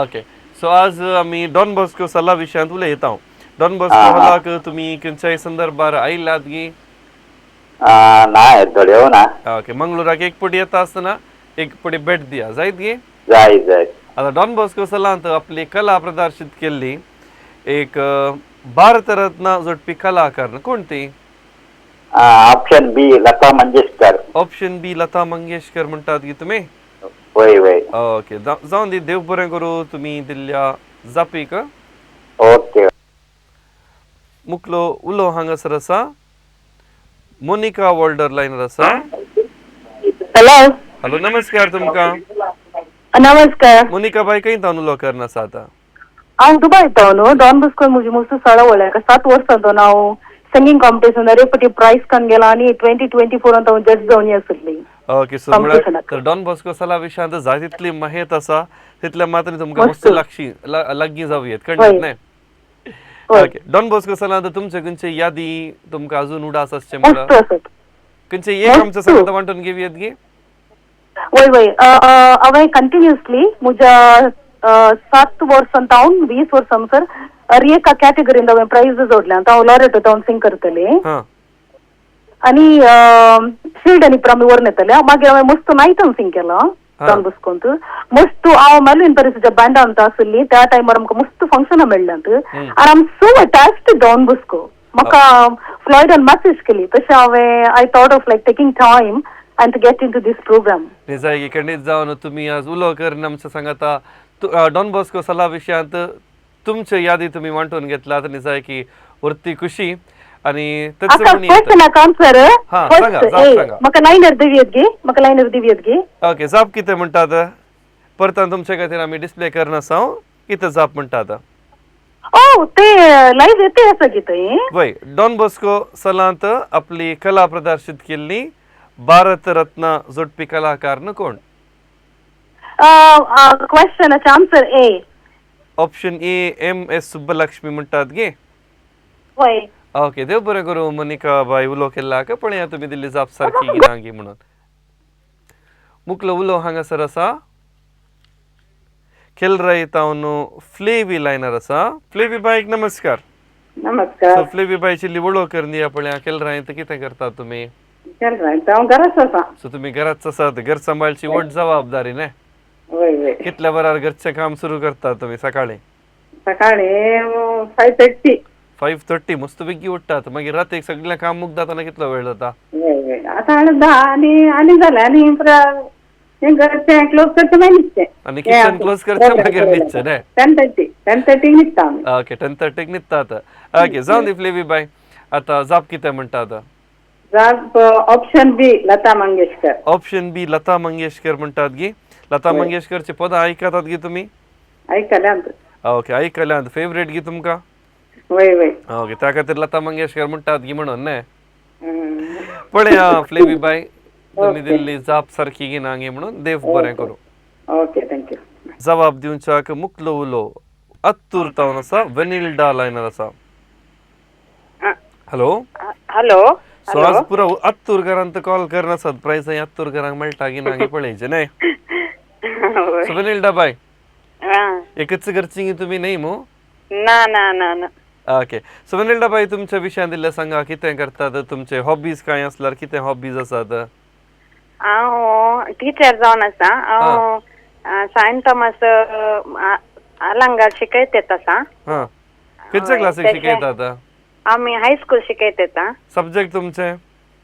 ओके, सो आज आमी डॉन बॉस्को सला विशयांत उलयता. डॉन बॉस्को हॉलाक तुमी खंयच्याय संदर्भार आयिल्लात गी? ना, थोड्यो ना. ओके, मंगळुराक एक पटी येता आसतना एक पटी भेट दिया जायत गी? जाय जाय. आतां डॉन बॉस्को सलांत आपली कला प्रदर्शीत केल्ली एक भारतरत्न जोडपी कलाकार कोण ती? Option B Lata Mangeshkar. Option B Lata Mangeshkar म्हणटात गी तुमी? वय वय. ओके, जावन दी, देव बरें करूं तुमी दिल्ल्या जापीक. ओके. मुखलो उलो हांगासर आसा मोनिका वॉल्डर लायनर आसा. हॅलो. हॅलो, नमस्कार तुमकां. नमस्कार. मोनिका बाय खंय तावन उलो करना आसा आतां? हांव दुबाय तावन. डॉन बॉस्को म्हजी मस्त सळा वळख 7 वर्सां तावन हांव सिंगींग कॉम्पिटिशन रेपटी प्रायज कान गेला आनी 2024 हांव जज जावन आसली. ओके, सो म्हळ्यार तर डॉन बॉस्को सला विशयांत जाय तितली माहिती आसा तितल्या मात्र तुमकां मस्त लागीं जावं येत कळ्ळें न्हय? ओके, डॉन बॉस्को सलांत तुमचे खंयचे यादी तुमकां अजून उडास आसचे म्हळ्यार खंयचे एक आमच्या सांगता वांटून घेवयेत गी? वय वय, हांवें कंटिन्युअसली म्हज्या 7 वर्सां तावन 20 वर्सां सर हर एका कॅटेगरीन हांवें प्रायज जोडल्या. हांव लॉरेट तावन सिंग करतलें आनी शिल्ड आनी आमी व्हरून येतले. मागीर हांवें मस्त नायटान सिंग केलां डॉन बॉस्कोंत. मस्त हांव मेलविन परिसच्या बँडांत आसली त्या टायमार आमकां मस्त फंक्शनां मेळ्ळ्यांत आनी I am so attached to Don Bosco. म्हाका फ्लॉयडान मॅसेज केली तशें हांवें I thought of like taking time and to get into this program. निजाय खंडीत जावन तुमी आज उलो करून आमच्या सांगाता डॉन बॉस्को सला विशयांत तुमचे यादी तुमी वांटून घेतलात. निजाय की वरती खुशी आनी म्हाका लायनर दिवयेत गे, म्हाका लायनर दिवयेत गे. ओके, जाप कितें म्हणटात? परतान तुमचे खातीर आमी डिस्प्ले करना कितें जाप म्हणटात? ओ ते लायव्ह येते आसा गी थंय. वय, डॉन बॉस्को सलांत आपली कला प्रदर्शीत केल्ली भारतरत्न जोडपी कलाकार कोण? क्वेश्चनाचे answer A. Option A MS Subbulakshmi म्हणटात गे? वय. ओके, देव बरें करूं मोनिका बाय उलो केल्ल्याक. पळया तुमी दिल्ली जाप सारकी ना गी म्हणून. मुकलो उलो हांगासर आसा केलराय तावन फ्लेवी लायनार आसा. फ्लेवी बायक नमस्कार. नमस्कार. सो फ्लेवी बायची वळख करून दिया पळया, केलरायत कितें करतात तुमी? केलरायत हांव घराच आसा. सो तुमी घराच आसात, घर सांबाळची व्हड जबाबदारी न्ही? वय वय. कितल्या वरार घरचें काम सुरू करतात तुमी सकाळीं? सकाळीं 5:30. 5:30 मस्त बेगी उठ्ठात. मागीर रातीक सगळें काम मुगदातना कितलो वेळ जाता? वय वय. आतां हाडून 10 आनी आनी जालें आनी हें घरचें क्लोज करचें मागीर न्हिदचें. आनी किचन क्लोज करचें मागीर न्हिदचें न्ही? 10:30 10:30 न्हिदता आमी. ओके, 10:30 न्हिदतात. ओके, जावं दी फ्लेवी बाय. आतां जाप कितें म्हणटा आतां? जाप option B Lata Mangeshkar. Option B Lata Mangeshkar म्हणटात गी. लता मंगेशकरची पदां आयकतात गी तुमी? आयकल्यांत. ओके, आयकल्यांत. फेवरेट गी तुमकां? वय वय. ओके, त्या खातीर लता मंगेशकर म्हणटात गी म्हणून न्ही? पळया फ्लेवी बाय, तुमी दिल्ली जाप सारकी गी ना गी म्हणून. देव बरें करूं. Okay, thank you. जबाब दिवच्याक मुकलो उलो अत्तूर तावन आसा वेनिल्डा लायनार आसा. हॅलो. हॅलो. सो आज पुरो अत्तूरकारांत कॉल करनासात, प्रायस अत्तूरकारांक मेळटा गी ना गी पळयचें न्ही? सो वेनिल्डा बाय, एकच घरची गी तुमी न्ही मू? ना ना ना ना. ओके, सो वेनिल्डा बाय, तुमच्या विशयान दिल्लें सांगा, कितें करतात, तुमचे हॉबीज कांय आसल्यार कितें हॉबीज आसात? हांव टिचर जावन आसा. हांव सायन थॉमस आलांगार शिकयत आसा. खंयच्या क्लासीक शिकयतात? आमी हायस्कूल शिकयत. सब्जेक्ट तुमचे?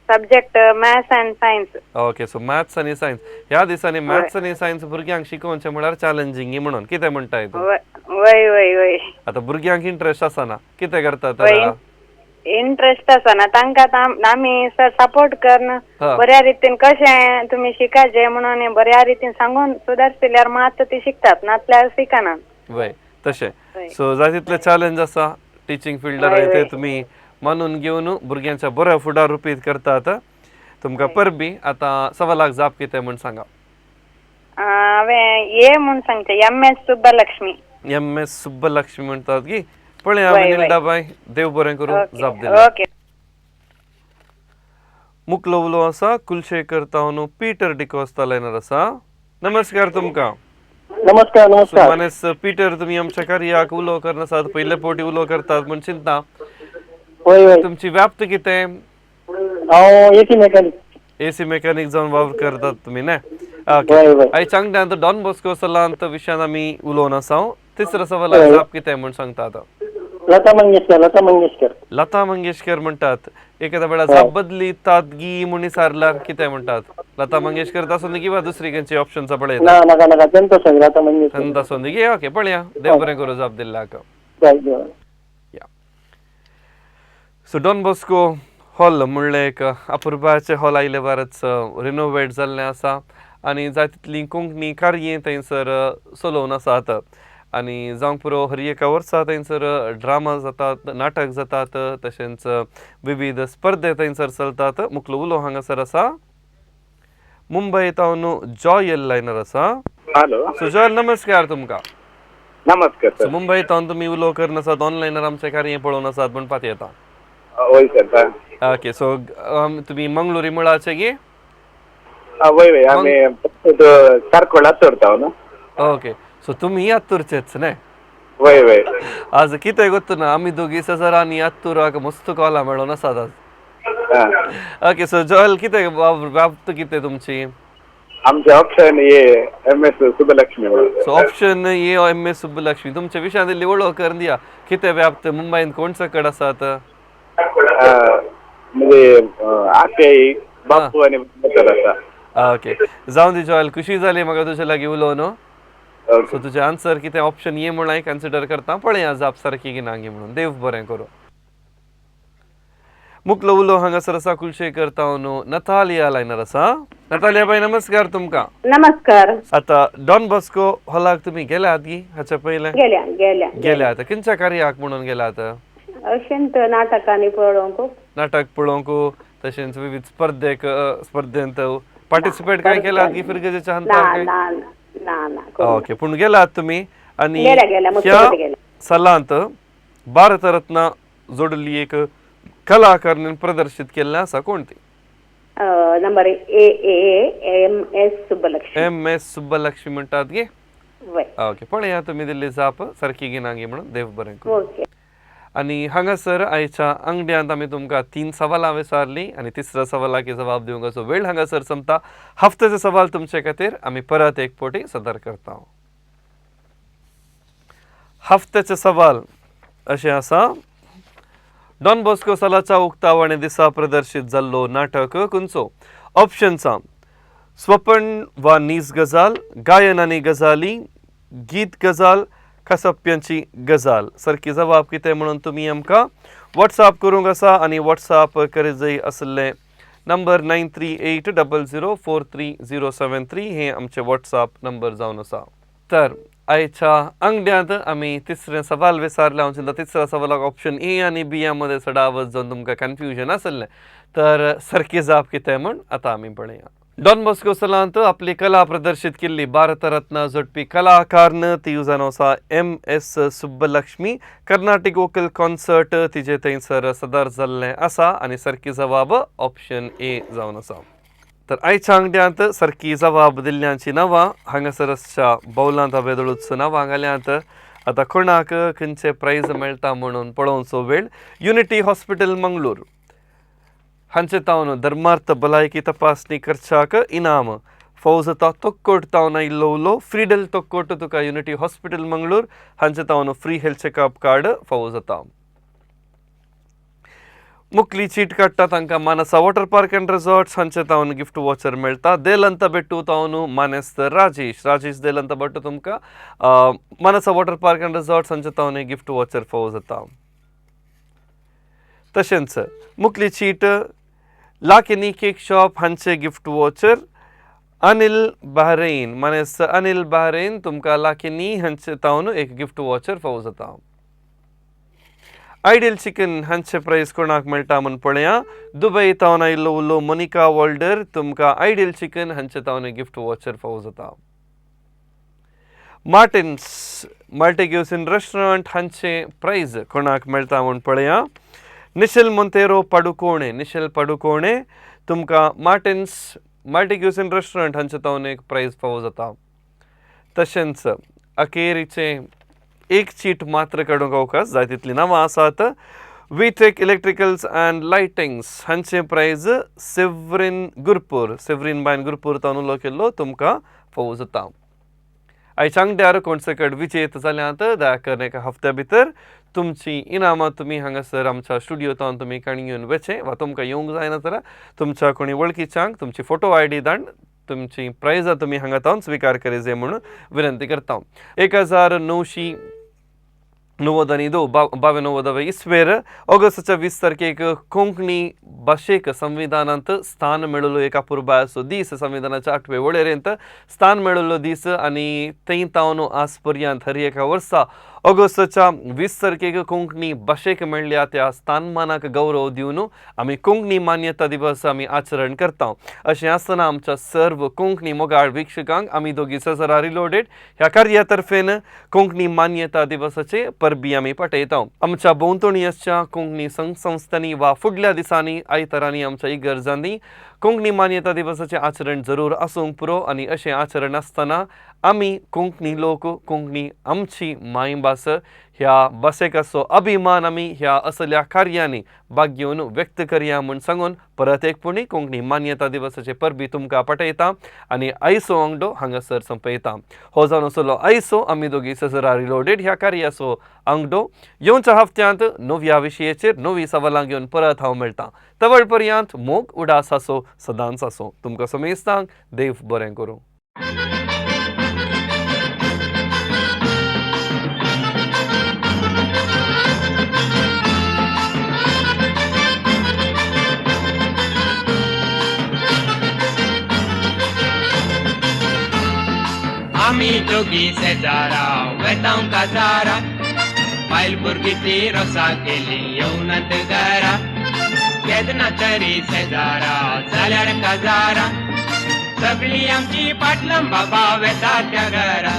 Subject maths and science. Okay, so maths आनी सायन्स. ह्या दिसांनी मॅथ्स आनी सायन्स भुरग्यांक शिकोवचें म्हळ्यार चॅलेंजींग म्हणून कितें म्हणटाय तूं? वय वय वय. आतां भुरग्यांक इंट्रस्ट आसना, कितें करतात? इंट्रस्ट आसना तांकां, आमी सर सपोर्ट करून बऱ्या रितीन कशें तुमी शिकाचे म्हणून बऱ्या रितीन सांगून सुदारशिल्यार मात ती शिकतात, नातल्यार शिकना. वय तशें. सो जाय तितलें चॅलेंज आसा टिचींग फिल्डार, ते तुमी मानून घेवन भुरग्यांच्या बऱ्या फुडार रुपीत करतात. तुमकां परबी. आतां 1.25 लाख जाप कितें म्हूण सांगा. हांवें ए म्हूण सांगचें, M S Subbulakshmi. M S Subbulakshmi म्हणटात की. पळया वेनिल्डा बाय, देव बरें करूं जाप दिली. ओके. मुकलो उलो आसा कुलशेखर तावन पीटर डिकोस्ता लायनार आसा. नमस्कार तुमकां. नमस्कार. नमस्कार. मानेस पीटर, तुमी आमच्या कार्याक उलो करनासात, पयले फावटी उलो करतात म्हूण चिंता. तुमची व्याप्त कितें? हांव एसी मेकॅनिक. एसी मेकॅनिक जावन वावर करतात तुमी न्ही? ओके. आयज चांगड्यांत डॉन बॉस्को सलांत विशयान आमी उलोवन आसा. तिसरो सवालाक जाप कितें म्हूण सांगता आतां? लता मंगेशकर. लता मंगेशकर. लता मंगेशकर म्हणटात. एखाद्या वेळार जाप बदली गी म्हूण विचारल्यार कितें म्हणटात? लता मंगेशकर आसूं किंवा दुसरी खंयची ऑप्शन्स पळयता? ना नाका नाका, तेंच आसूं लता मंगेशकर. तेंच आसूं गी. ओके, पळया. देव बरें करूं जाप दिल्ल्याक. सो डॉन बॉस्को हॉल म्हणलें एक अपुरबायेचें हॉल आयले बारच रिनोवेट जाल्लें आसा आनी जाय तितलीं कोंकणी कार्यां थंयसर चलोवन आसात. आनी जावंक पुरो हर एका वर्सा थंयसर ड्रामा जातात, नाटक जातात, तशेंच विविध स्पर्धे थंयसर चलतात. मुकलो उलो हांगासर आसा मुंबय तावन जॉयल लायनर आसा. हॅलो. सो जॉयल, नमस्कार तुमकां. नमस्कार सर. मुंबय तावन तुमी उलो करून आसात, ऑनलायनार आमचें कार्य पळोवन आसात म्हूण पाती येता. वय सर. ओके, सो तुमी मंगळुरी मुळाचे गी? वय वय, आमी तारकोळ आत्तूर तावन. ओके, सो तुमी आत्तूरचेच न्ही? वय वय. आज कितें गोत्तू ना, आमी दोगी सर आनी आत्तूराक मस्त कॉलां मेळोन आसात आज. ओके, सो जॉयल, कितें व्याप्त कितें तुमची? आमचे option A M S Subbulakshmi. So option A M S Subbulakshmi. तुमच्या विशयान इल्ली वळख करून दिया, कितें व्याप्त, मुंबयन कोण सकड आसात? म्हणजे आते बापू आनी आसा. ओके, जावं दी जॉयल, खुशी जाली म्हाका तुजे लागीं उलोवन. सो तुजें आन्सर कितें ऑप्शन ए म्हूण हांवें कन्सिडर करता. पळया जाप सारकी की ना गी म्हणून. देव बरें करूं. मुकलो उलो हांगासर आसा कुलशेखर तावन नतालिया लायनर आसा. नतालिया बाय, नमस्कार तुमकां. नमस्कार. आतां डॉन बॉस्को हॉलाक तुमी गेल्यात गी हाच्या पयलें? गेल्या गेल्या गेल्यात. खंयच्या कार्याक म्हणून गेल्यात? अशेंच नाटकांनी पळोवंक. नाटक पळोवंक, तशेंच विविध स्पर्धेक स्पर्धेंत पार्टिसिपेट काय केलात गी फिरगजेच्या हंतार? ना ना ना. ओके, पूण गेलात तुमी. आनी ह्या सलांत भारतरत्न जोडली एक कलाकारने प्रदर्शित केल्लें आसा कोण ती? Number A A M S Subbulakshmi. M S Subbulakshmi म्हणटात गे? वय. ओके, पळया तुमी दिल्ली जाप सारकी गी ना गी म्हणून. देव बरें करूं. ओके. आनी हांगासर आयच्या आंगड्यांत आमी तुमकां 3 सवालां विचारलीं आनी तिसऱ्या सवालाक जबाब दिवंक असो वेळ हांगासर सोंपता. हफ्त्याचे सवाल तुमचे खातीर आमी परत एक फावटी सदर करता. हफ्त्याचे सवाल अशें आसा, डॉन बॉस्को सालाच्या उक्तावणे दिसा प्रदर्शीत जाल्लो नाटक खंयचो? ऑप्शन्स स्वपण वा नीज गजाल, गायन आनी गजाली, गीत गजाल, कसप्यांची गजाल. सारकी जबाब कितें म्हणून तुमी आमकां वॉट्सएप करूंक आसा आनी वॉट्सएप करीत जाय आशिल्ले नंबर 938004 3073 हे आमचे वॉट्सएप नंबर जावन आसा. तर आयच्या आंगड्यांत आमी तिसरें सवाल विचारलें. हांव चिंता तिसऱ्या सवालाक ऑप्शन ए आनी बी ह्या मदें चडावत जावन तुमकां कन्फ्युजन आसलें. तर सारकी जाप कितें म्हूण आतां आमी पळया. डॉन बॉस्को सलांत आपली कला प्रदर्शीत केल्ली भारतरत्न जोडपी कलाकारन ती जावन आसा M S Subbulakshmi. Carnatic vocal concert तिजे थंयसर सदर जाल्लें आसा आनी सारकी जबाब ऑप्शन ए जावन आसा. तर आयच्या आंगड्यांत सारकी जबाब दिल्ल्यांची नांवां हांगासरच्या बौलांत वेदळूच नांवां घाल्यांत. आतां कोणाक खंयचे प्रायज मेळटा म्हणून पळोवचो वेळ. युनिटी हॉस्पिटल मंगळूर हांचे तावन धर्मार्थ भलायकी तपासणी करच्याक इनाम फौजता तोक्कोट तावन आयिल्लो उलो फ्रिडल तोक्कोट तुका युनिटी हॉस्पिटल मंगळूर हांचे तावन फ्री हेल्थ चॅकअप कार्ड फावो जाता. मुकली चीट काडटा तांकां Manasa water park and resorts हांचे तावन गिफ्ट वॉचर मेळटा. देलंत बेट्टू तावन मानेस्त राजेश राजेश देलंत बेट्टू तुमकां Manasa water park and resorts हांचे तावन गिफ्ट वॉचर फावो जाता. तशेंच मुकली चीट लाकिनी केक शॉप हांचे गिफ्ट वॉचर अनिल बहरेन मानेस्त अनिल बहरेन तुमकां लाकिनी हांचे तावन एक गिफ्ट वॉचर फावो जाता. आयडियल चिकन हांचे प्रायस कोणाक मेळटा म्हूण पळया. दुबय तावन आयिल्लो उलो मोनिका वॉल्डर तुमकां आयडियल चिकन हांचे तावन गिफ्ट वॉचर फावो जाता. मार्टिन्स मल्टीक्युझिन रेस्टॉरंट हांचे प्रायज कोणाक मेळटा म्हूण पळया. निशेल मोंतेरो पाडुकोणे निशेल पाडुकोणे तुमकां मार्टिन्स मल्टीक्युझिन रेस्टॉरंट हांचे तावन एक प्रायज फावो जाता. तशेंच अखेरीचे एक चीट मात्र काडूंक अवकाश जाय तितली नांवां आसात. विटेक इलेक्ट्रिकल्स अँड लायटिंग्स हांचे प्रायज सेवरीन गुरपूर सेवरीन बायन गुरपूर तावन उलो केल्लो तुमकां फावो जाता. आयच्या आंगड्यार कोण सकट विजेत जाल्यात दया करून एका हफ्त्या भितर तुमची इनामां तुमी हांगासर आमच्या स्टुडियोंत तुमी काणी घेवन वचें वा तुमकां येवंक जायना जाल्यार तुमच्या कोणी वळखीच्यांक तुमची फोटो I D धाड तुमची प्रायजां तुमी हांगा तावन स्विकार करी जाय म्हणून विनंती करता. 1992 92 इसवेर ऑगस्टाच्या 20 तारखेक कोंकणी भाशेक संविधानांत स्थान मेळिल्लो एक अपुरबायेचो दीस. संविधानाच्या 8वे वळेरेंत स्थान मेळिल्लो दीस आनी थंय तावन आज पर्यंत हर एका वर्सा ऑगस्टाच्या 20 तारखेक कोंकणी भाशेक मेळ्ळ्या त्या स्थानमानाक गौरव दिवन आमी कोंकणी मान्यता दिवस आमी आचरण करता. अशें आसतना आमच्या सर्व कोंकणी मोगाळ वीक्षकांक आमी दोगी सजरा रिलोडेड ह्या कार्या तर्फेन कोंकणी मान्यता दिवसाचे परबी आमी पाठयता. आमच्या भोंवतणी आसच्या कोंकणी संघ संस्थांनी वा फुडल्या दिसांनी आयतारांनी आमच्या इगर्जांनी कोंकणी मान्यता दिवसाचें आचरण जरूर आसूंक पुरो आनी अशें आचरण आसतना आमी कोंकणी लोक कोंकणी आमची मायभास ह्या भाशेकाचो अभिमान आमी ह्या असल्या कार्यांनी भाग घेवन व्यक्त करया म्हूण सांगून परत एक पुणी कोंकणी मान्यता दिवसाचे परबी तुमकां पाठयता आनी आयसो आंगडो हांगासर सोंपयता. हो जावन आसलो आयसो आमी दोगी सजरा रिलोडेड ह्या कार्याचो आंगडो. येवच्या हफ्त्यांत नव्या विशयाचेर नवी सवालां घेवन परत हांव मेळटा. तवळ पर्यंत मोग उडास आसो सदांच आसो. तुमकां समेस्तांक देव बरें करूं. आमी दोगी शेजारा वेतांव काजारा बायल भुरगीं ती रोसा केली येवनात घरा केन्ना तरी शेजारा जाल्यार काजारा सगळी आमची पाटलां बाबा वेता त्या घरा.